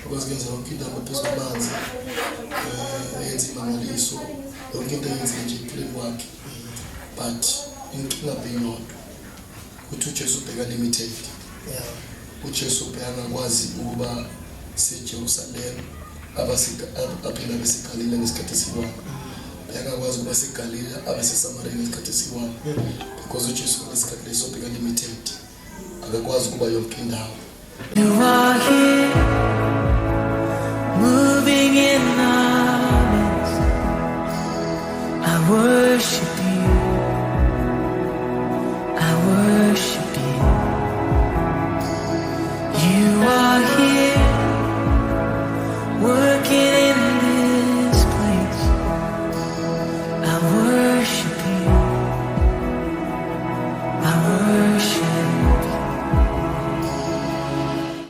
Ukwazi ukwenza yonke into, hamba phezu kwamanzi, eyenza imangaliso, yonke into eyenzeke nje ekuphileni kwakhe. But inkinga beyodwa ukuthi uJesu ubheka limited. UJesu ubhekangakwazi ukuba seJerusalem aphinde abe seGalile ngesikhathi esiyi-one, bekangakwazi ukuba seGalile abe seSamaria ngesikhathi esiyi-one, because uJesu ngalesikhathi leso bheka limited, akakwazi ukuba yonke indawo. You are here, moving in our midst. I worship you. I worship you. You are here, working in this place. I worship you. I worship you.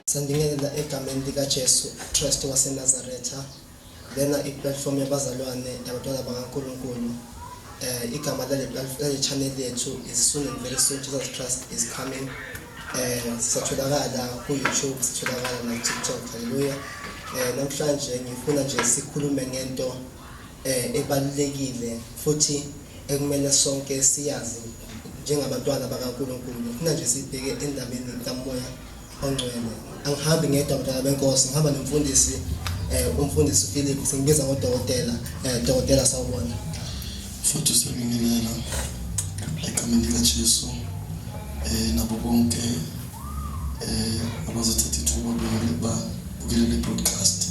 Sandingelela egameni likaJesu Kristu waseNazaretha. Lena i-platform yabazalwane, yabantwana bakaNkulunkulu. Igama lale channel yethu is "Soon and Very Soon Jesus Christ is Coming". Sisatholakala ku YouTube, sitholakala na TikTok. Hallelujah. Namhlanje ngifuna nje sikhulume ngento ebalulekile futhi ekumele sonke siyazi njengabantwana bakaNkulunkulu. Ngifuna nje sibheke endabeni kaMoya oNgcwele. Angihambi ngedwa, bantwana benkosi, ngihamba nomfundisi, umfundisi Philip, singibiza ngodokotela. Dokotela, sawubona. Futhi siyabingelela egameni likaJesu nabo bonke abazothatha ithuba babukele le broadcast.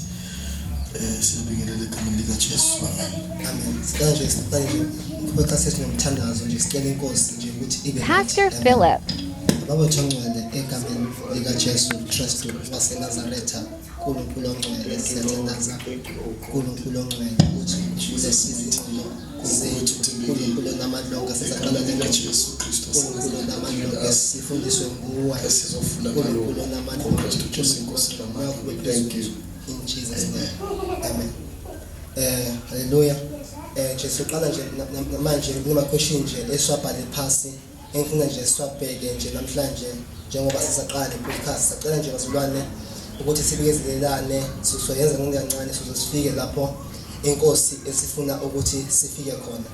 Siyabingelela egameni likaJesu, amen. Amen. Sicela nje siqale nje podcast sethu nomthandazo nje, sicela inkosi nje ukuthi ibe nathi. Pastor Amen. Philip. Baba wethu ongcwele, egameni likaJesu Kristu waseNazaretha, Nkulunkulu ongcwele, siyathandaza, Nkulunkulu ongcwele, ukuthi uvule izingqondo zethu, Nkulunkulu onamandla onke, sizaqala Egameni le likaJesu Kristu Nkulunkulu onamandla onke, sifundiswe nguwe, esizofunda Nkulunkulu onamandla onke, ngoKristu Jesu inkosi namandla. Thank you. In Jesus' name, amen. Haleluya. Nje siqala nje manje kunama question nje esiwabhale phasi engifuna nje siwabheke nje namhlanje njengoba sisaqala le podcast. Sacela nje, bazalwane, ukuthi sibikezelelane, sizoyenza ngokuncane size sifike lapho inkosi esifuna ukuthi sifike khona.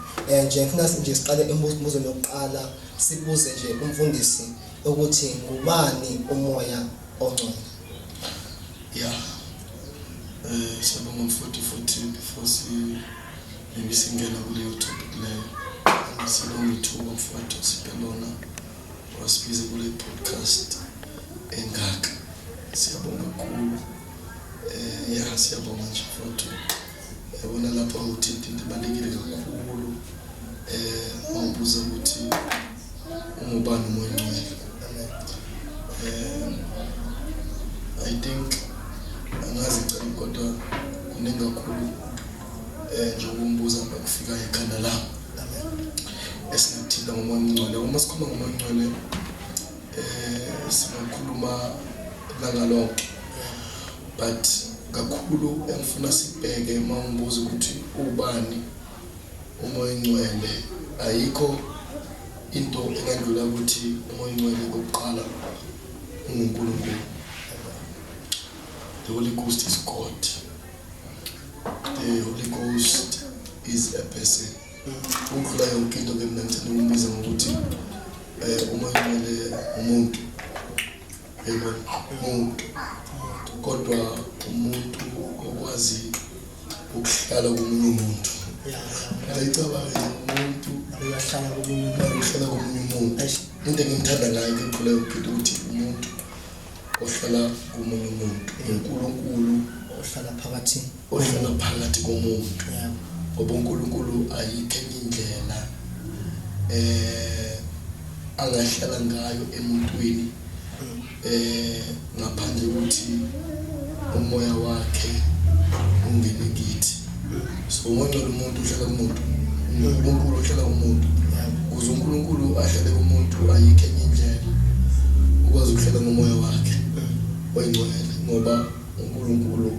Nje ngifuna nje siqale embuzweni yokuqala, sibuze nje umfundisi ukuthi ngubani uMoya oNgcwele? Ya, siyabonga mfowethu. Futhi before si maybe singena kuleyo topic leyo, sibonga ithuba mfowethu siphe lona, wasibize kule podcast engaka. Siyabonga kakhulu. Ya, siyabonga nje mfowethu. Yabona lapha uthinta into ebalulekile kakhulu mawubuza ukuthi ungubani uMoya oNgcwele. Amen. I think angazi ngicela, kodwa kuningi kakhulu nje ukumbuza ngakufika ekhanda lami Amen. Esingathinta ngoMoya oNgcwele. Uma sikhuluma ngoMoya oNgcwele, singakhuluma langa lonke, but kakhulu engifuna sibheke uma ungibuza ukuthi ubani uMoya oNgcwele, ayikho into engadlula ukuthi uMoya oNgcwele kokuqala unguNkulunkulu. The Holy Ghost is God. The Holy Ghost is a person. Ukudlula yonke into ke, mina ngithanda ukumbiza ngokuthi uMoya oNgcwele umuntu, yebo, umuntu, kodwa umuntu okwazi ukuhlala komunye umuntu. Ayicabanga nje, umuntu Uyahlala komunye umuntu. Uhlala komunye umuntu. Eish. Into engimthanda ngayo ke kuleyo phela ukuthi umuntu ohlala komunye umuntu, uNkulunkulu ohlala phakathi ohlala phakathi komuntu, ngoba uNkulunkulu ayikho enye indlela angahlala ngayo emuntwini ngaphandle ukuthi umoya wakhe ungene kithi. So uMoya ongcwele umuntu uhlala kumuntu, uNkulunkulu uhlala kumuntu. Ukuze uNkulunkulu ahlale kumuntu, ayikho enye indlela, ukwazi ukuhlala ngomoya wakhe oyingcwele, ngoba uNkulunkulu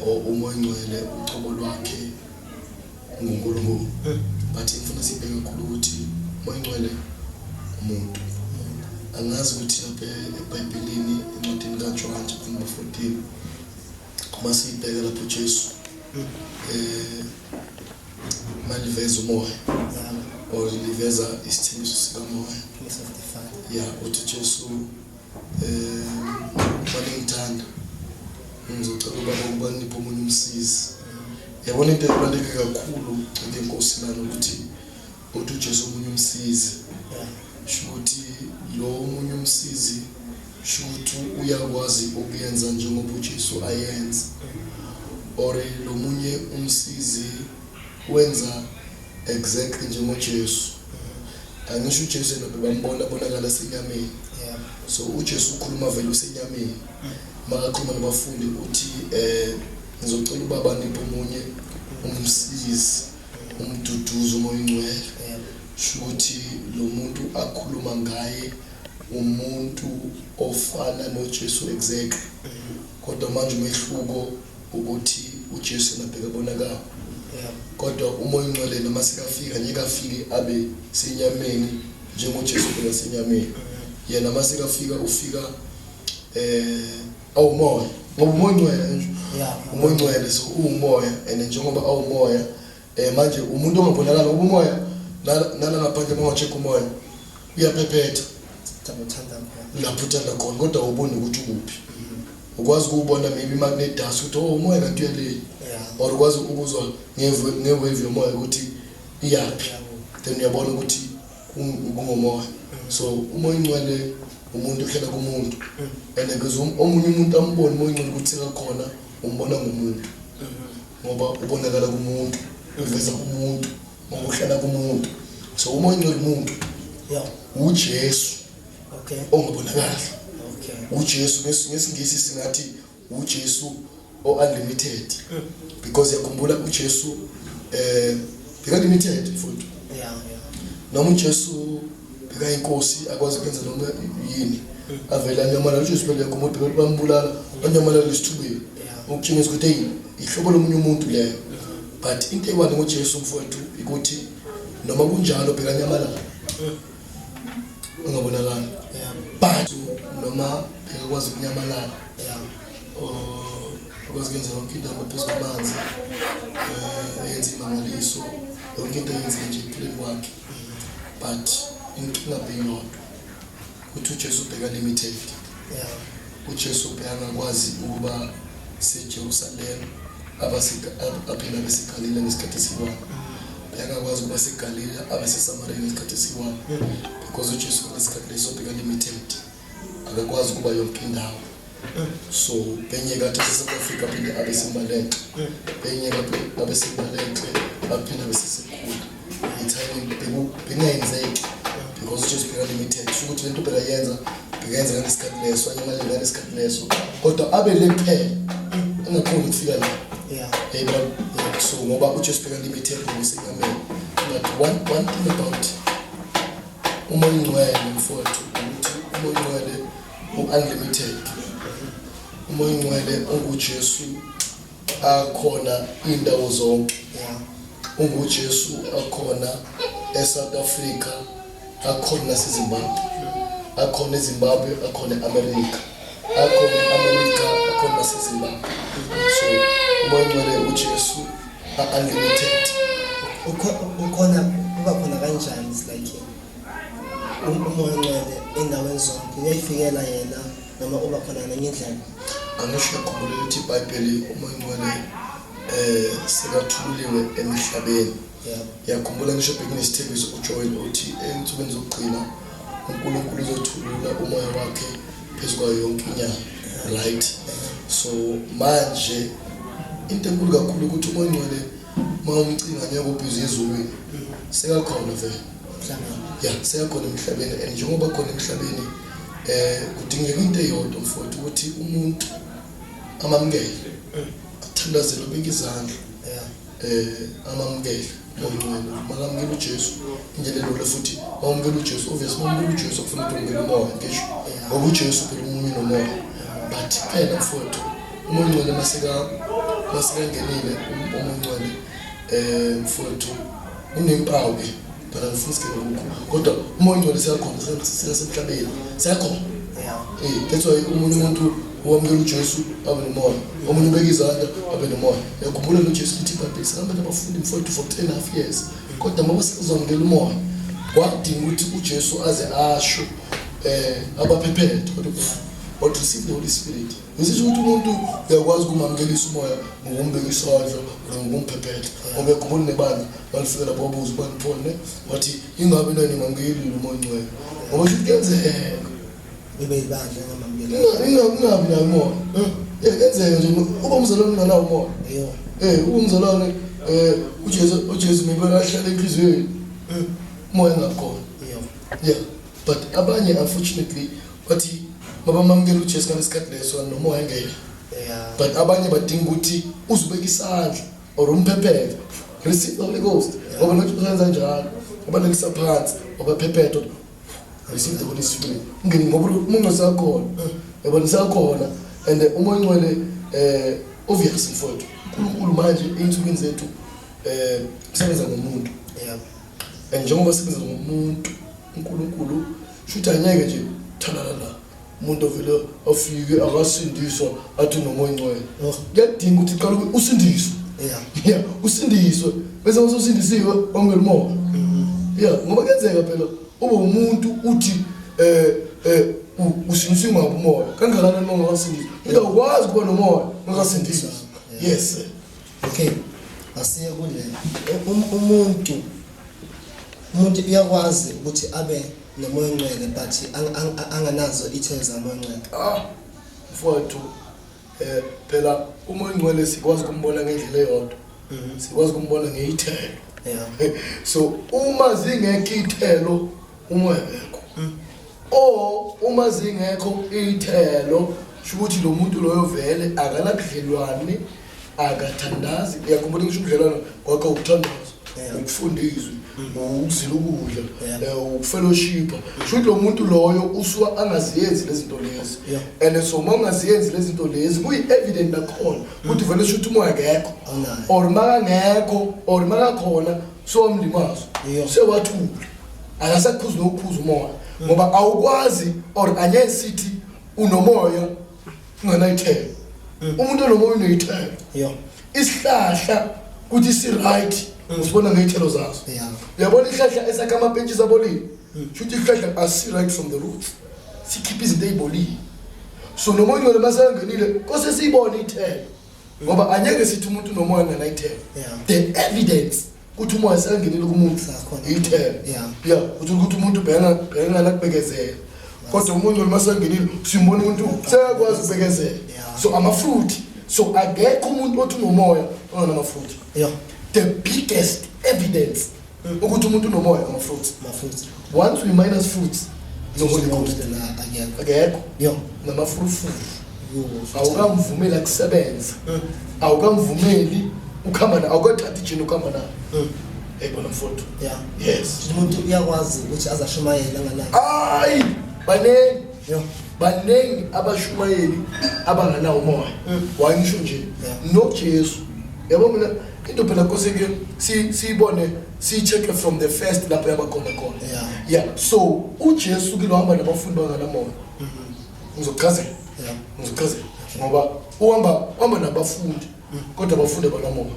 or uMoya ongcwele ucobo lwakhe nguNkulunkulu. But ngifuna sibheke kakhulu ukuthi uMoya ongcwele umuntu. Angazi ukuthi lapha eBhayibhelini, encwadini kaJohn chapter number 14. Masibheka lapho Jesu maliveza umoya or liveza isithembiso sikamoya. Promise of the Father. Yeah, uthi Jesu maningithanda ngizocela ubaba ukuba niphe omunye umsizi. Yabona into ebaluleke kakhulu ngenkosi lana ukuthi uthi uJesu omunye umsizi. Sho ukuthi lo omunye umsizi sho ukuthi uyakwazi ukuyenza njengoba uJesu ayenza, or lo munye umsizi wenza exactly njengoJesu. Angisho uJesu yena bebambona bonakala senyameni. So uJesu ukhuluma vele usenyameni. Makakhuluma nabafundi uthi ngizocela ubaba niphe omunye umsizi, umduduzi, uMoya oNgcwele. Sho ukuthi lo muntu akhuluma ngaye umuntu ofana noJesu exactly, kodwa manje umehluko ukuthi uJesu yena bekabonakala, kodwa uMoya oNgcwele noma sekafika ngeke afike abe senyameni njengoJesu bekasenyameni. Yena masekafika ufika awumoya, ngoba uMoya oNgcwele nje, uMoya oNgcwele, so uwumoya, and njengoba awumoya manje umuntu ongabonakala ngoba umoya nala ngaphandle uma check umoya uyaphephetha lapho uthanda khona, kodwa awuboni ukuthi ukuphi. Ukwazi ukuwubona maybe uma kune-dust ukuthi oh umoya kanti uyale, or ukwazi ukuzwa nge-wave yomoya ukuthi iyaphi, then uyabona ukuthi kungomoya. So uMoya oNgcwele umuntu ohlala kumuntu, and because omunye umuntu ambone uMoya oNgcwele ukuthi sekakhona, umbona ngumuntu, ngoba ubonakala kumuntu, uveza kumuntu, ngoba uhlala kumuntu. So uMoya oNgcwele umuntu uJesu ongabonakali. uJesu ngesingisi singathi uJesu o-unlimited, because yakhumbula uJesu beka-limited futhi. Noma uJesu bekayinkosi akwazi ukwenza noma yini, avele anyamalala. uJesu phela yakhumbula ukuthi bambulala, wanyamalala esithubeni, ukutshengisa ukuthi hey ihlobo lomunye umuntu leyo. But into eyi-one ngoJesu mfowethu ukuthi noma kunjalo bekanyamalala ungabonakali, but noma bekakwazi ukunyamalala akwazi ukuyenza yonke into, ahamba phezu kwamanzi, eyenza imangaliso, yonke into eyenzeke nje ekuphileni kwakhe. But inkinga beyodwa ukuthi uJesu ubheka limited. uJesu bekangakwazi ukuba seJerusalem aphinde abe seGalile ngesikhathi esiyi-one, bekangakwazi ukuba seGalile abe seSamaria ngesikhathi esiyi-one, because uJesu kulesikhathi leso beka limited, akakwazi ukuba yonke indawo. So benyeka athi ase-South Africa aphinde abe seMbalenhle, benyeka abe seMbalenhle aphinde abe sesekhulu. I-timing bekungayenzeki because uJesu beka limited. Sho ukuthi lento bekayenza bekayenza ngalesikhathi leso, anyamalele ngalesikhathi leso, kodwa abe le kuphela engakhoni ukufika la. Yayibona? So ngoba uJesu beka limited ngokusenyameni. But one thing about uMoya oNgcwele mfowethu ukuthi uMoya oNgcwele u-unlimited. uMoya oNgcwele unguJesu akhona indawo zonke. UnguJesu akhona eSouth Africa, akhona naseZimbabwe, akhona eZimbabwe, akhona eAmerica, akhona eAmerica, akhona naseZimbabwe. So uMoya oNgcwele uJesu unlimited. Ukhona, uba khona kanjani? It's like uMoya oNgcwele endaweni zonke, uyayifikela yena noma uba khona ngenye indlela? Angisho yakhumbula ukuthi iBhayibheli uMoya oNgcwele sekathululiwe emhlabeni. Yakhumbula ngisho bekunesithembiso uJoel uthi ensukwini zokugcina uNkulunkulu uzothulula umoya wakhe phezu kwayo yonke inyama, right? So manje into enkulu kakhulu ukuthi uMoya oNgcwele uma umcinga ngeke ubhizi ezulwini, sekakhona vele. Emhlabeni. Ya, sekakhona emhlabeni, and njengoba khona emhlabeni kudingeka into eyodwa mfowethu ukuthi umuntu amamukele, athandazele, ubeke izandla, amamukele uMoya oNgcwele. Makamukela uJesu indlela elula, futhi mawamukela uJesu, obviously mawamukela uJesu akufuna ukuthi wamukele umoya, ngisho ngoba uJesu phela umunye nomoya. But phela mfowethu uMoya oNgcwele masekangenile uMoya oNgcwele mfowethu unempawu ke phela, ngifuna singene kukho, kodwa uMoya oNgcwele seyakhona, sekasemhlabeni, seyakhona. That's why omunye umuntu Owamukela uJesu abe nomoya, omunye ubeka izandla abe nomoya. Uyakhumbula noJesu lithi iBhayibheli sihamba nabafundi mfowethu for 3.5 years, kodwa ngoba sekuzamukela umoya kwadinga ukuthi uJesu aze asho abaphephethe kodwa but receive the Holy Spirit. Ngisho ukuthi umuntu uyakwazi ukumamukelisa umoya ngokumbeka isandla or ngokumphephetha. Ngoba uyakhumbula nebandla balifika lapho wabuza ubani Paul ne wathi ingabe nani mamukelile umoya ongcwele, ngoba shuthi kuyenzeka Ibe ibandla engamamukeli. Ingabi nayo umoya. Kuyenzeka nje uba umzalwane unganawo umoya. Uba umzalwane uJesu maybe ahlala enhliziyweni umoya engakhona. Yeah, but abanye unfortunately bathi mabamamukela uJesu ngalesikhathi leso nomoya engekho. But abanye badinga ukuthi uzubeka isandla or umphephethe, receive the Holy Ghost. Ngoba noJesu wenza njalo, wabalekisa phansi wabaphephetha, receive the Holy Spirit. Ungene ngoba umuntu usakhona, yabona usakhona. And umoya ongcwele obvious mfowethu, uNkulunkulu manje ey'nsukwini zethu usebenza ngomuntu. And njengoba sebenza ngomuntu uNkulunkulu, shuthi angeke nje thalalala umuntu ovele afike akasindiswa athi unomoya ongcwele. Kuyadinga ukuthi uqale usindiswe. Yeah, usindiswe bese usindisiwe wamukela umoya. Yeah, ngoba kuyenzeka phela ube umuntu uthi usindisiwe ngaphi umoya kangakanani uma ungakasindiswa, ungakwazi ukuba nomoya ungakasindiswa. Yes. Okay, asiye kule. Umuntu uyakwazi ukuthi abe nomoya ongcwele but anganazo ithelo zamoya ongcwele. Mfowethu, phela umoya ongcwele sikwazi ukumbona ngendlela eyodwa. Sikwazi ukumbona ngeyithelo. So uma zingekho ithelo umoya akekho. Or uma zingekho ithelo sho ukuthi lo muntu loyo vele akanabudlelwane, akathandazi. Uyakhumbula ngisho ubudlelwane kwakho ukuthandaza, ukufunda izwi, ukuzila ukudla, ukufellowshipa. Sho ukuthi lo muntu loyo usuka angaziyenzi lezi zinto lezi. And so uma ungaziyenzi lezi zinto lezi kuyi-evident nakhona ukuthi vele sho ukuthi umoya akekho. Or makangekho or makakhona sowamlimaza. Sewathula. Akasakhuzi nokukhuza umoya. Ngoba awukwazi or angeke sithi unomoya unganayithelo. Umuntu onomoya uneyithelo. Isihlahla kuthi si right usibona ngeyithelo zaso. Uyabona isihlahla esakha amapentshisi abolile, shuthi isihlahla asi right from the roots, sikhipha izinto ezibolile. So nomoya ongcwele masengenile kose siyibone ithelo, ngoba angeke sithi umuntu unomoya unganayithelo. The evidence ukuthi umoya sengenile kumuntu ithelo. Yeah, uthi ukuthi umuntu bheka la kubekezela, kodwa umuntu masengenile simbona umuntu sekwazi ukubekezela. So ama-fruit, so akekho umuntu othi unomoya onganama-fruit. The biggest evidence ukuthi umuntu unomoya ama-fruits. Ama-fruits. Once we minus fruits, no Holy Ghost. Akekho. Akekho. Nama-fruit. Awukamvumeli akusebenza. Awukamvumeli ukuhamba naye, awukathathi ijini ukuhamba naye. Yayibona mfowethu. Yes. Umuntu uyakwazi ukuthi azashumayele anganayo. Hayi, baningi. Baningi abashumayeli abanganawo umoya. Why ngisho nje noJesu. Yabo mina into phela koseke siyibone siyi-check from the first lapho yabakhona khona. Yeah, so uJesu kilo hamba nabafundi banganamoya. Ngizokuchazela. Ngizokuchazela ngoba uhamba nabafundi kodwa abafundi abanamoya.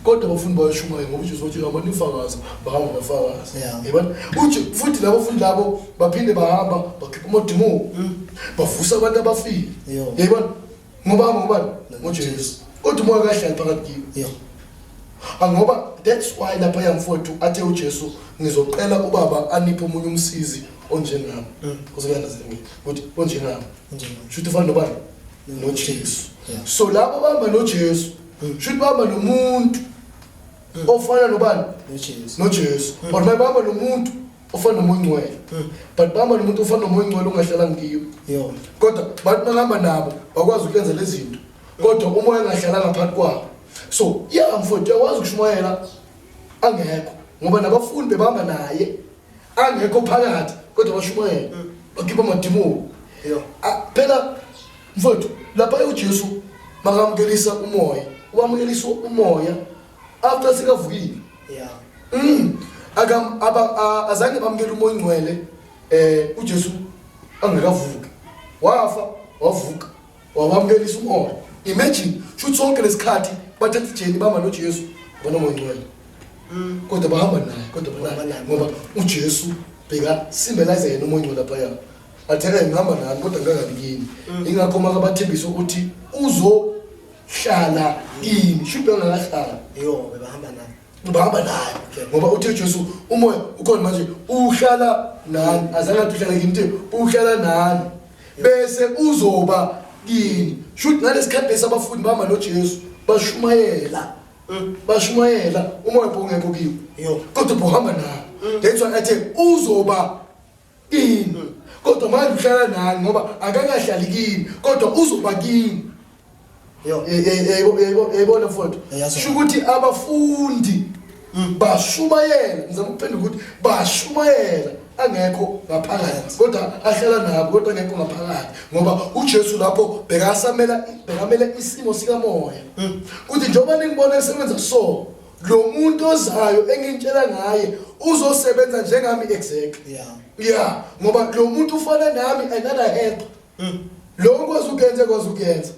Kodwa abafundi bayashumayela ngoba uJesu wathi hamba nifakaze, bahamba bafakaze. Yabona? Uthi futhi labo fundi labo baphinde bahamba bakhipha amadimoni. Bavusa abantu abafile. Yabona? Ngoba hamba ngobani? NgoJesu. Kodwa umoya kahlali phakathi kibo. Ngoba that's why lapha yamfowethu athe uJesu ngizocela ubaba aniphe omunye umsizi onjengami. Kuzokuyandazelwe ukuthi onjengami. Shuthi ufana nobani? NoJesu. So labo bahamba noJesu, shuthi bahamba nomuntu ofana nobani? NoJesu. NoJesu. Or bahamba nomuntu ofana nomoya ongcwele. But bahamba nomuntu ofana nomoya ongcwele ongahlala ngiyo. Kodwa bathi bahamba nabo bakwazi ukwenza lezi zinto. Kodwa umoya engahlala ngaphansi kwabo. So yeah mfowethu uyakwazi ukushumayela angekho ngoba nabafundi bebamba naye angekho phakathi kodwa bashumayela bakhipha amadimoni. Phela mfowethu lapha uJesu makamukelisa umoya, wamukelisa umoya after sekavukile. Azange bamukele umoya ongcwele uJesu angekavuki. Wafa wavuka. Wabamukelisa umoya. Imagine shuthi sonke lesikhathi bathatha ijeni bamba noJesu banomoya ongcwele. Kodwa bahamba naye, kodwa Bahamba banaye naye. ngoba uJesu bheka symbolize yena umoya ongcwele laphaya. Athe ngihamba nani kodwa ngingakabi kini. Ingakho makabathembisa ukuthi uzohlala kini. Shuthi bengakahlala. Yo, bebahamba naye. Bahamba naye ngoba uthe Jesu umoya ukhona manje uhlala nani, azange athi uhlala kini, uthe uhlala nani bese uzoba kini. Shuthi ngalesikhathi lesi abafundi bahamba noJesu bashumayela, bashumayela umoya bongekho kiwo. Yo. Kodwa bohamba naye. That's why athe uzoba kini, kodwa manje uhlala nani ngoba akakahlali kini, kodwa uzoba kini. Yo. Yayibona mfowethu, Yazo. sho ukuthi abafundi bashumayela, ngizama ukuphendula ukuthi bashumayela angekho ngaphakathi, kodwa ahlala nabo kodwa angekho ngaphakathi, ngoba uJesu lapho bekasamela, bekamela isimo sikamoya kuthi njengoba ningibona esebenza, so lo muntu ozayo engintshela ngaye uzosebenza njengami exactly. Yeah, ngoba lo muntu ufana nami, another help lo ukwazi ukuyenza, kwazi ukuyenza.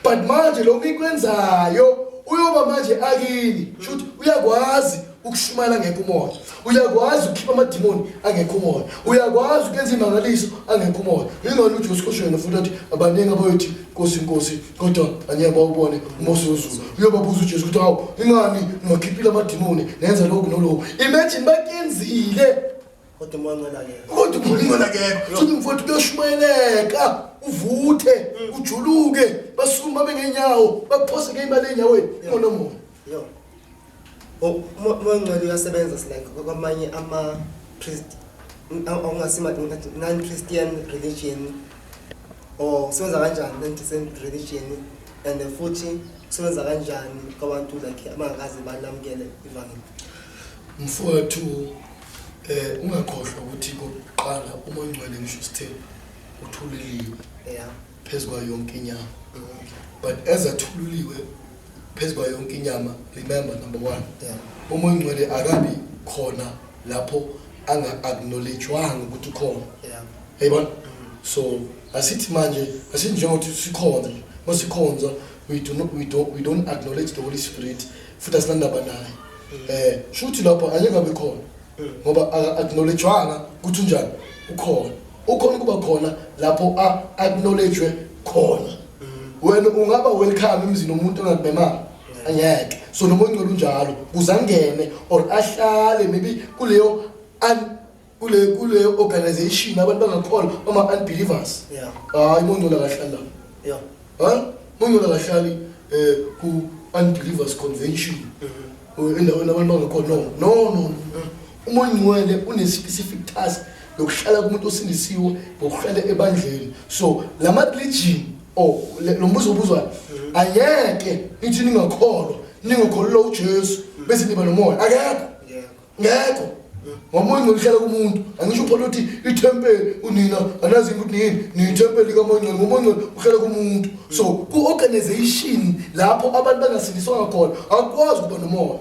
But manje lo ngikwenzayo uyoba manje akini, shuthi uyakwazi ukushumayela ngekho umoya, uyakwazi ukukhipha amadimoni angekho umoya, uyakwazi ukwenza imangaliso angekho umoya. Ingani uJesu kusho yena futhi athi abaningi abayothi Nkosi, Nkosi, kodwa angeke bawubone umbuso wezulu. Uyobabuza uJesu ukuthi hawu, ingani ningakhiphile amadimoni, nenza lokhu noloku? Imagine bakenzile. Kodwa umoya ongcwele akekho. Kodwa umoya ongcwele akekho. Futhi mfowethu kuyashumayeleka, uvuthe, ujuluke, basukume babe ngenyawo, bakuphose ngey'mali ey'nyaweni, ngonomoya. Yo. Umoya ongcwele uyasebenza like kwamanye ama-priest, ongasima non-Christian religion, or usebenza kanjani non-Christian religion, and futhi usebenza kanjani kwabantu like abangakaze balamukele ivangeli? Mfowethu, ungakhohlwa ukuthi kokuqala umoya ongcwele, ngisho sithe uthuliliwe phezu kwayo yonke inyama. But as athululiwe phezu kwayo yonke inyama, remember number one, umoya ongcwele akabi khona lapho anga-acknowledgewanga ukuthi ukhona. Yayibona? So asithi manje, asithi njengokuthi sikhonza nje, masikhonza we do not, we don't acknowledge the Holy Spirit, futhi asinandaba naye. Shuthi lapho angeke abe khona ngoba aka-acknowledgewanga ukuthi unjani, ukhona. Ukhona ukuba khona lapho a-acknowledgwe khona. Wena ungaba welcome emzini womuntu ongakumemanga? Angeke. So noma ongcwele unjalo, kuze angene or ahlale maybe kuleyo kule organization abantu bangakholwa, ama unbelievers. Hayi, umoya ongcwele akahlali lapho. Ha, umoya ongcwele akahlali ku unbelievers convention, endaweni abantu bangakholwa. No, no, no, no. Umoya ongcwele une specific task yokuhlala kumuntu osindisiwe, ngokuhlala ebandleni. So lama religion or lo mbuzo obuzwayo, angeke nithi ningakholwa, ningakholelwa uJesu bese niba nomoya. Akekho. Ngekho, ngoba umoya ongcwele uhlala kumuntu. Angisho uPaul uthi ithempeli unina anazi ukuthi nini, niyithempeli likamoya ongcwele, ngoba umoya ongcwele uhlala kumuntu. So ku-organization lapho abantu bangasindiswanga khona akukwazi ukuba nomoya.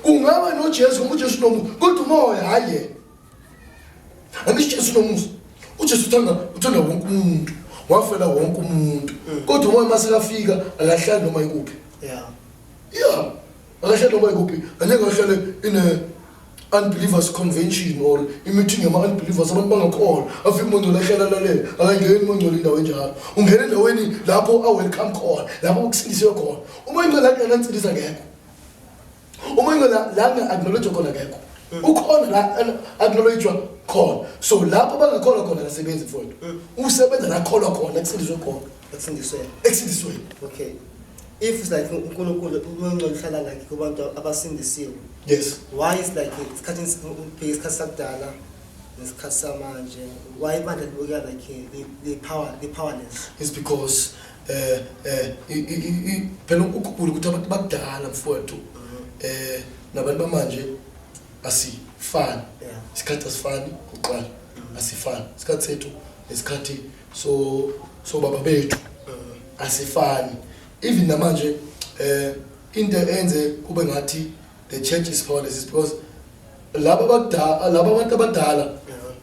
Kungaba noJesu ngoba uJesu unomusa, kodwa umoya hhayi yena. Angisho uJesu unomusa, uJesu uthanda wonke umuntu, wafela wonke umuntu, kodwa umoya uma sekafika akahlali noma ikuphi. Yeah, akahlali noma ikuphi. Angeke ahlale in a unbelievers convention or i-meeting yama-unbelievers, abantu bangakholwa, afike umoya ongcwele ahlala lalela. Akangeni umoya ongcwele indawo enjalo. Ungena endaweni lapho a-welcome khona, lapho kusindisiwe khona. Umoya ongcwele akunganansindiso akekho. Umoya ongcwele la anga-acknowledge khona akekho. Ukhona la acknowledge khona. So lapho bangakholwa khona akasebenzi mfowethu. Usebenza la kholwa khona, ekusindiswe khona. Ekusindisweni. Ekusindisweni. Okay, if it's like uNkulunkulu, umoya ongcwele uhlala like kubantu abasindisiwe, why is like isikhathi, ubheke isikhathi sakudala nesikhathi samanje, why ibandla libukeka like li-powerless? It's because phela ukhumbule ukuthi abantu bakudala mfowethu nabantu bamanje asifani. Isikhathi asifani, kuqala asifani. Isikhathi sethu nesikhathi so baba bethu asifani. Even namanje into enze kube ngathi the church is powerless is because laba abadala, laba abantu abadala,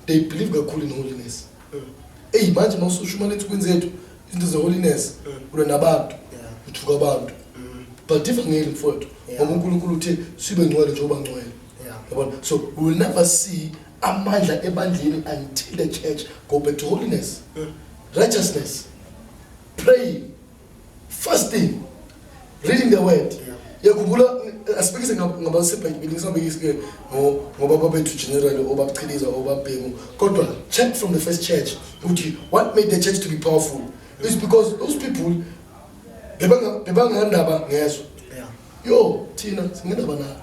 they believe kakhulu in holiness. Eyi, manje mawusushumana ensukwini zethu izinto ze-holiness, ulwa nabantu, uthuka abantu, but ivangeli, mfowethu, ngoba uNkulunkulu uthe sibe ngcwele njengoba ngcwele. Yabona, so we will never see amandla ebandleni until the church go back to holiness, righteousness, praying, fasting, reading the word. Yakhumbula, asibekise ngabasebhayibhelini, singabekisi-ke ngobaba bethu generally, obabchiliza, obabhengu, kodwa check from the first church ukuthi what made the church to be powerful is because those people bebanganandaba ngezwe. Yo, thina singendaba nabo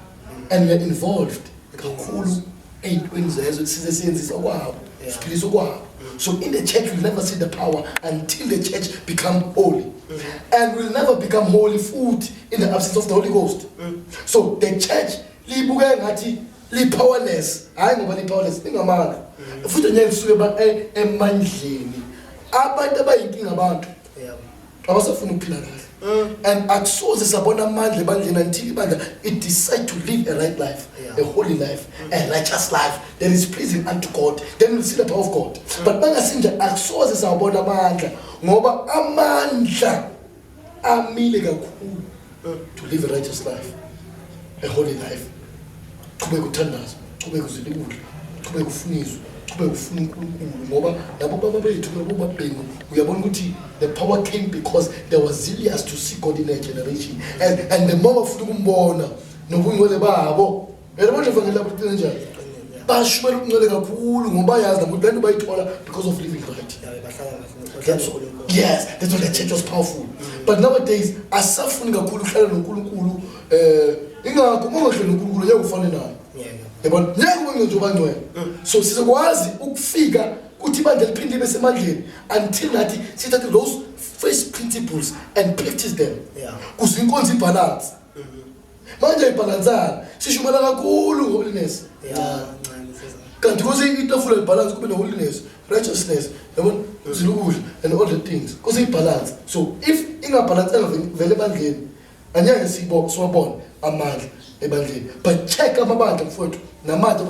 and we are involved kakhulu ey'ntweni zezwe, size siyenzisa kwabo, siphilisa kwabo. So in the church we'll never see the power until the church become holy, and will never become holy futhi in the absence of the Holy Ghost. So the church libuke ngathi li-powerless, hhayi ngoba li-powerless, lingamanga futhi ngeke lisuke emandleni. Abantu abayinkinga, abantu abasafuna ukuphila kahle, and akusoze sabona amandla ebandleni until ibandla it decide to live a right life, a holy life, a righteous life that is pleasing unto God. Then we'll see the power of God. But bangasinje, akusoze sawabona amandla, ngoba amandla amile kakhulu to live a righteous life, a holy life. Chubeka uthandaza, chubeka uzile ukudla, chubeka ufuna izwi, chubeka ufuna uNkulunkulu, ngoba labo baba bethu, labo babhengu, uyabona ukuthi the power came because they were zealous to see God in their generation, and the more bafuna ukumbona nobungcwele babo. Uyabona, ivangeli labo liqine njani? Bashumela ubungcwele kakhulu ngoba bayazi nabo ukuthi lento bayithola because of living right. Yeah, bahlala kahle That's, noNkulunkulu. yes, that's why the church was powerful. But nowadays asafuni kakhulu ukuhlala noNkulunkulu. Ingakho uma ungahlali noNkulunkulu ngeke ufane naye. Yabona? Ngeke ube nje ubangcwele. So sizokwazi ukufika kuthi ibandla liphinde libe semandleni until nathi sithathe those first principles and practice them. Kuze inkonzo ibalance. Manje ibalansana. Sishumela kakhulu holiness. Yeah, ncane siza. Kanti kuze itafula libalance kube ne-holiness, righteousness, yabona, zilukudla and all the things kuze ibalance. So if ingabhalansanga vele ebandleni, angeke siwabone amandla ebandleni. But check amabandla, mfowethu, namanje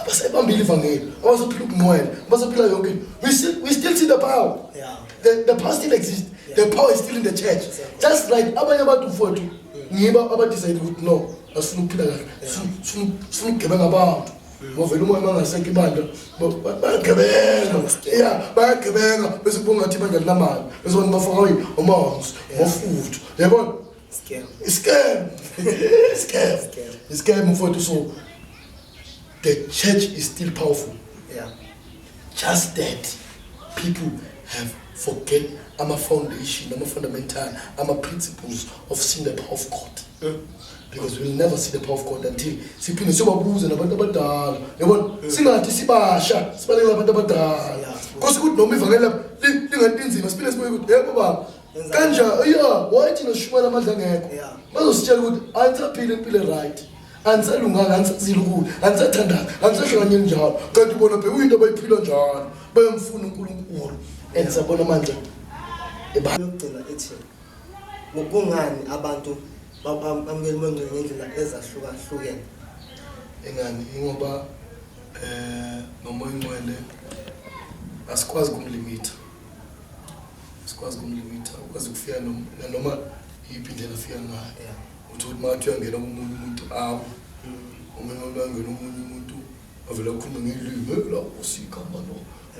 abasebambile ivangeli, abasaphila ubungcwele, abasaphila yonke into, we still see the power. The power still exists. The power is still in the church. Just like abanye abantu, mfowethu, ngibo abadecide ukuthi no, asifuna ukuphila kahle, sifuna ukugebenga abantu, ngoba vele umoya mangasekho ibandla bayagebenga, ya, bayagebenga, bese kubonga ngathi ibandla linamali, bese abantu bafaka amanzi, amafutha, yabona. Scam. Scam, scam. Scam. Scam, mfowethu. So the church is still powerful, just that people have forget ama-foundation, ama-fundamental, ama-principles of seeing the power of God, because we'll never see the power of God until siphinde siyobabuza nabantu abadala, yabona, singathi sibasha sibalekela abantu abadala. Kose ukuthi noma ivangeli lapho lingathi linzima, siphinde sibuye ukuthi yebo baba, Yenza kanjani ya, why thina sishumela amandla angekho? Bazositshela ukuthi anisaphile impilo right, anisalunganga, anisazile ukudla, anisathandanga, anisahlanganyeli njalo, kanti bona bekuyinto abayiphila njalo, bayamfuna uNkulunkulu and sabona amandla Yokugcina ithi, kungani abantu bamukela umoya ongcwele ngendlela ezahlukahlukene? Engani ingoba nomoya ongcwele asikwazi kumlimitha, sikwazi kumlimitha, ukwazi ukufika nanoma yiphi indlela afika ngayo. Uthi ukuthi mathi uyangena komunye umuntu awe, omunye umuntu angena, omunye umuntu avele akhulume ngelimi, "Hey, la usikhamba lo,"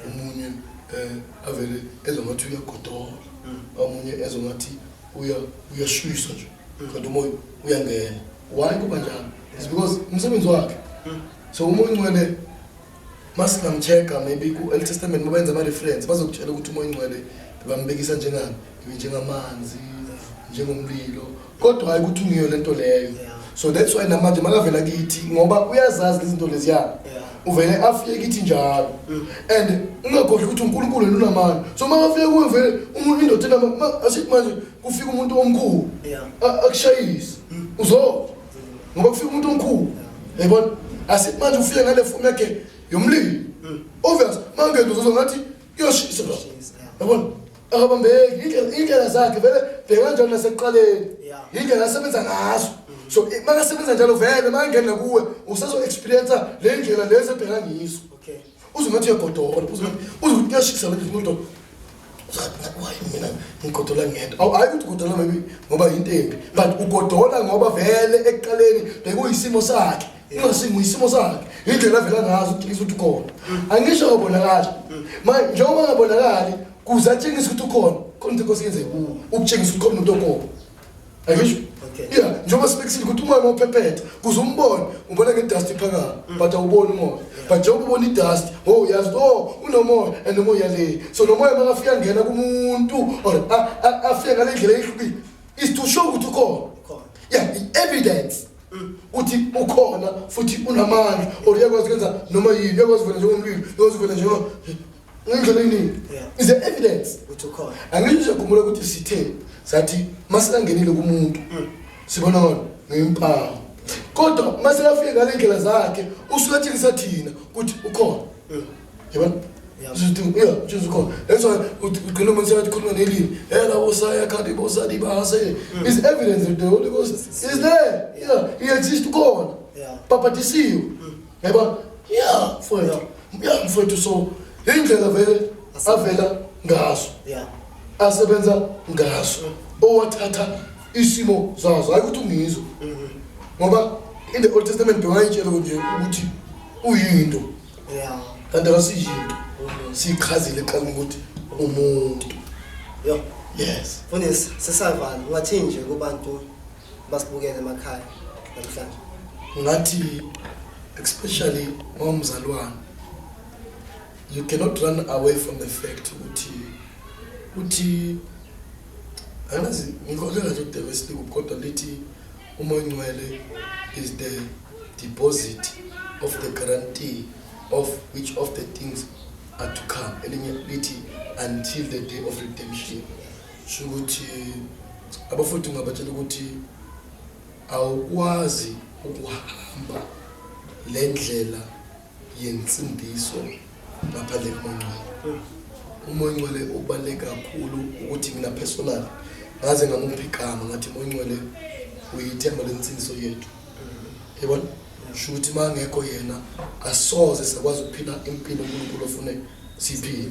omunye avele ezwe ngathi uyagodola, omunye ezwe ngathi uyashisa nje, kanti umoya uyangena. Why kuba njalo? It's because umsebenzi wakhe. So umoya ongcwele, masingamcheck-a maybe ku-Old Testament, mabenza ama-reference, bazokutshela ukuthi umoya ongcwele bebambekisa njengani, njengamanzi, njengomlilo, kodwa hayi ukuthi ungiyo lento leyo. So that's why namanje makavela kithi, ngoba uyazazi lezi zinto leziya, uvele afike kithi njalo. And ungakhohlwa ukuthi uNkulunkulu yena unamandla, so makafike kuwe vele umuntu, indoda asithi manje kufika umuntu omkhulu, akushayise, uzova ngoba kufika umuntu omkhulu, yayibona. Asithi manje ufike ngale fomu yakhe yomlilo, obvious mangena uzozwa ngathi kuyoshisa la. Shisa, yeah. Yabona, akabambeki. Indlela zakhe vele bhekanjalo nasekuqaleni, indlela asebenza ngazo. So makasebenza njalo vele, makangena kuwe usazo-experience le ndlela lezi ebheka ngizo. Uze ngathi uyagodola, uze ukuthi kuyashisa manje umuntu. Why mina ngigodola ngedwa? Awu, hayi ukuthi ugodola maybe ngoba yinto embi, but ugodola ngoba vele ekuqaleni bekuyisimo sakhe. Ingasimo isimo sakhe. Indlela avela ngazo ukutshengisa ukuthi ukhona. Angisho akabonakali. Manje njengoba angabonakali kuze atshengise ukuthi ukhona, khona into inkosi yenze kuwo ukutshengisa ukuthi khona umuntu okhona. Angisho? Okay. Yeah, njengoba sibekisile ukuthi umoya mawuphephetha kuze umbone, ubona nge-dust iphakama, but awuboni umoya. But njengoba ubona i-dust, oh uyazi oh unomoya and umoya le. So lo moya makafika ngena kumuntu or afike ngale ndlela ehlukile is to show ukuthi ukhona. Ukhona. Yeah, i-evidence uthi ukhona futhi unamandla or uyakwazi ukwenza noma yini, uyakwazi ukuvela njengomlilo, uyakwazi ukuvela njengo ngendlela eyiningi. Is the evidence. Ukuthi ukhona. Angisho siyakhumbula ukuthi sithe sathi masekangenile kumuntu sibona ngona ngempawu, kodwa masekafike ngale ndlela zakhe usuke atshengisa thina ukuthi ukhona. Yabona? Sithi yeah, Jesu ukhona. That's why ugcina manje sekathi khuluma nelimi. Ela bosaya khadi bosadi base. Is evidence that the Holy Ghost is there. Yeah, he exists, ukhona. Bhabhatisiwe. Yabona? Yeah, mfowethu. Yeah, mfowethu, so indlela vele avela ngaso. Asebenza ngaso. Owathatha isimo zazo, hayi ukuthi ungizwe. Ngoba in the Old Testament bewayitshela nje ukuthi uyinto. Kanti akasiyinto. Sichazile eqala ukuthi umuntu. Yo. Yes. Mfundisi, sisavala. Ungathini nje kubantu basibukele emakhaya namhlanje? Ngathi especially ngomzalwane, you cannot run away from the fact ukuthi uthi angazi ngikholelwa nje udevesi kodwa lithi uMoya oNgcwele is the deposit of the guarantee of which of the things are to come. Elinye lithi until the day of redemption. Sho ukuthi abafundi ungabatshela ukuthi awukwazi ukuhamba le ndlela yensindiso ngaphandle koMoya oNgcwele. UMoya oNgcwele ubaluleke kakhulu ukuthi mina personally ngaze ngamupha igama ngathi Moya oNgcwele uyithemba lensindiso yethu. Yabona? Sho ukuthi mangekho yena asoze sakwazi ukuphila impilo uNkulunkulu ofune siphile.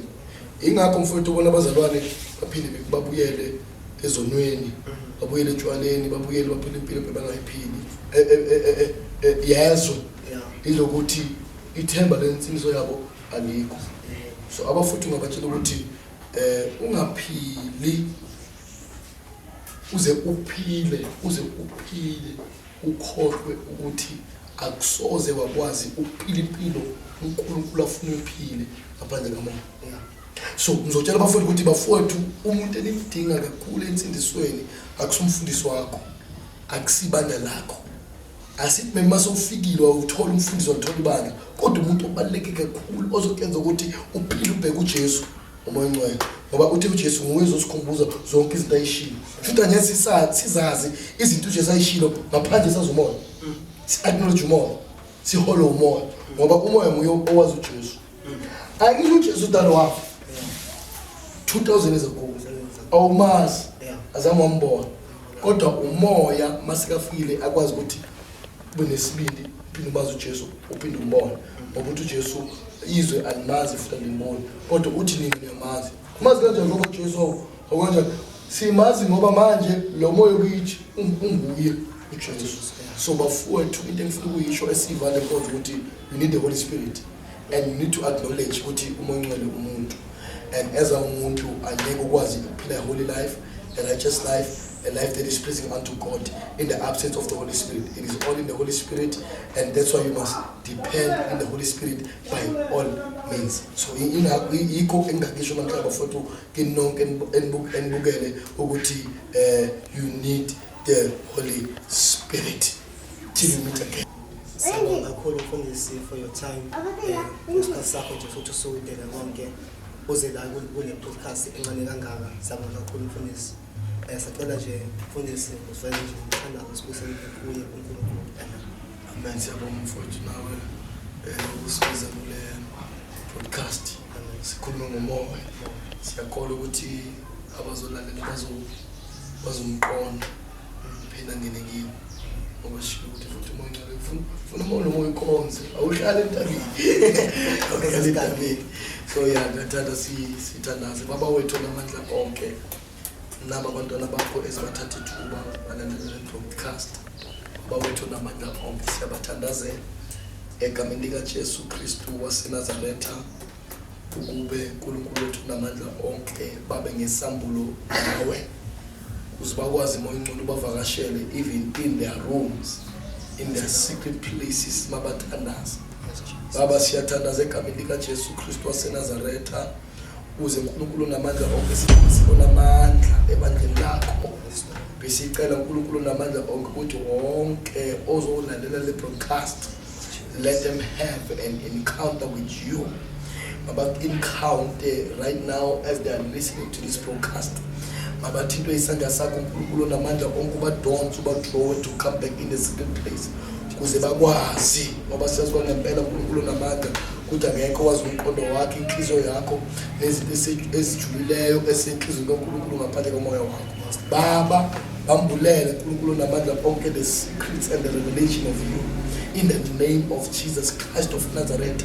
Ingakho mfowethu ubona abazalwane baphinde babuyele ezonweni, babuyele etshwaleni, babuyele baphile impilo bebangayiphili yezwe. Ilokuthi ithemba lensindiso yabo alikho. So abafuthi ungabatshela ukuthi ungaphili uze uphile, uze uphile ukhohlwe ukuthi akusoze wakwazi ukuphila impilo uNkulunkulu afuna uyiphile ngaphandle kaMoya. So ngizotshela abafundi ukuthi bafowethu, umuntu enimdinga kakhulu ensindisweni akusumfundisi wakho, akusibandla lakho. Asithi maybe mase ufikile wawuthola umfundisi, walithola ibandla, kodwa umuntu obaluleke kakhulu ozokuyenza ukuthi uphile ubheke uJesu, uMoya oNgcwele. Ngoba uthi uJesu nguye ozosikhumbuza zonke izinto ayishilo. Futhi angeke sizazi izinto uJesu ayishilo ngaphandle sazi uMoya. Si-acknowledge uMoya, sihole uMoya, ngoba uMoya nguye owazi uJesu. Angisho uJesu udalo wafa 2000 years ago, awumazi, azange wambona, kodwa uMoya masekafikile akwazi ukuthi ube nesibindi uphinde umazi uJesu, uphinde umbone. Ngoba uthi uJesu izwe alimazi futhi alimboni, kodwa uthi nini niyamazi. Umazi kanjani ngoba uJesu okanjani? Simazi ngoba manje lo moya okithi unguye uJesu. So bafowethu, into engifuna ukuyisho esivale inkonzo ukuthi you need the Holy Spirit and you need to acknowledge ukuthi uMoya oNgcwele umuntu, and as a umuntu angeke ukwazi ukuphila a holy life, a righteous life, a life that is pleasing unto God in the absence of the Holy Spirit. It is all in the Holy Spirit, and that's why you must depend in the Holy Spirit by all means. So yikho engingakisho namhlanje bafowethu kini nonke enibukele ukuthi you need the Holy Spirit. Till you meet again. Siyabonga kakhulu mfundisi for your time. Isikhathi sakho nje futhi usudela konke uze la kule podcast encane kangaka. Siyabonga kakhulu mfundisi. Sacela nje mfundisi usiveze nje umthandazo sibusele kuye uNkulunkulu. Amen. Amen. Siyabonga mfowethu nawe ukusibiza kule podcast. Amen. Sikhulume ngomoya. Siyakholwa ukuthi abazolalela bazomqonda phela ngene kiwo. Ngoba sisho ukuthi futhi umoya ongcwele ufuna umoya nomoya ukhonze, awuhlali entabeni, awuhlali entabeni. So ya, ngiyathanda sithandaze. Baba wethu namandla onke, naba abantwana bakho ezibathatha ithuba balalela le broadcast. Baba wethu namandla onke, siyabathandazela egameni likaJesu Kristu waseNazaretha, ukube uNkulunkulu wethu namandla onke babe ngesambulo nawe, ukuze bakwazi, Moya Ongcwele, ubavakashele even in their rooms, in their secret places, mabathandaza. Baba, siyathandaza egameni likaJesu Kristu waseNazaretha, ukuze uNkulunkulu namandla onke sibona amandla ebandleni lakho. Besicela, uNkulunkulu namandla onke, ukuthi wonke ozolalela le broadcast, let them have an encounter with you. Mabaku-encounter right now as they are listening to this broadcast. Mabathintwe isandla sakho, uNkulunkulu namandla onke, ubadonse, ubadraw to come back in the secret place, ukuze bakwazi, ngoba siyazi kwangempela, uNkulunkulu namandla, ukuthi angekho wazi umqondo wakhe, inhliziyo yakho, nezinto ezijulileyo esenhliziyweni kaNkulunkulu ngaphandle komoya wakho. Baba, bambulele, uNkulunkulu namandla onke, the secrets and the revelation of you, in the name of Jesus Christ of Nazareth.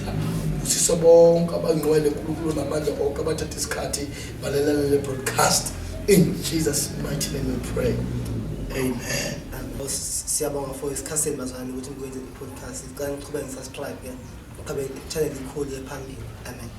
Usise bonke abangcwele, uNkulunkulu namandla onke, abathatha isikhathi balalele le broadcast. In Jesus' mighty name we pray, amen. Siyabonga for isikhathi senu, bazalwane, ukuthi nikwenze i-podcast. Sicela niqhubeke ni-subscribe ke, niqhubeke channel ikhulu iye phambili. Amen.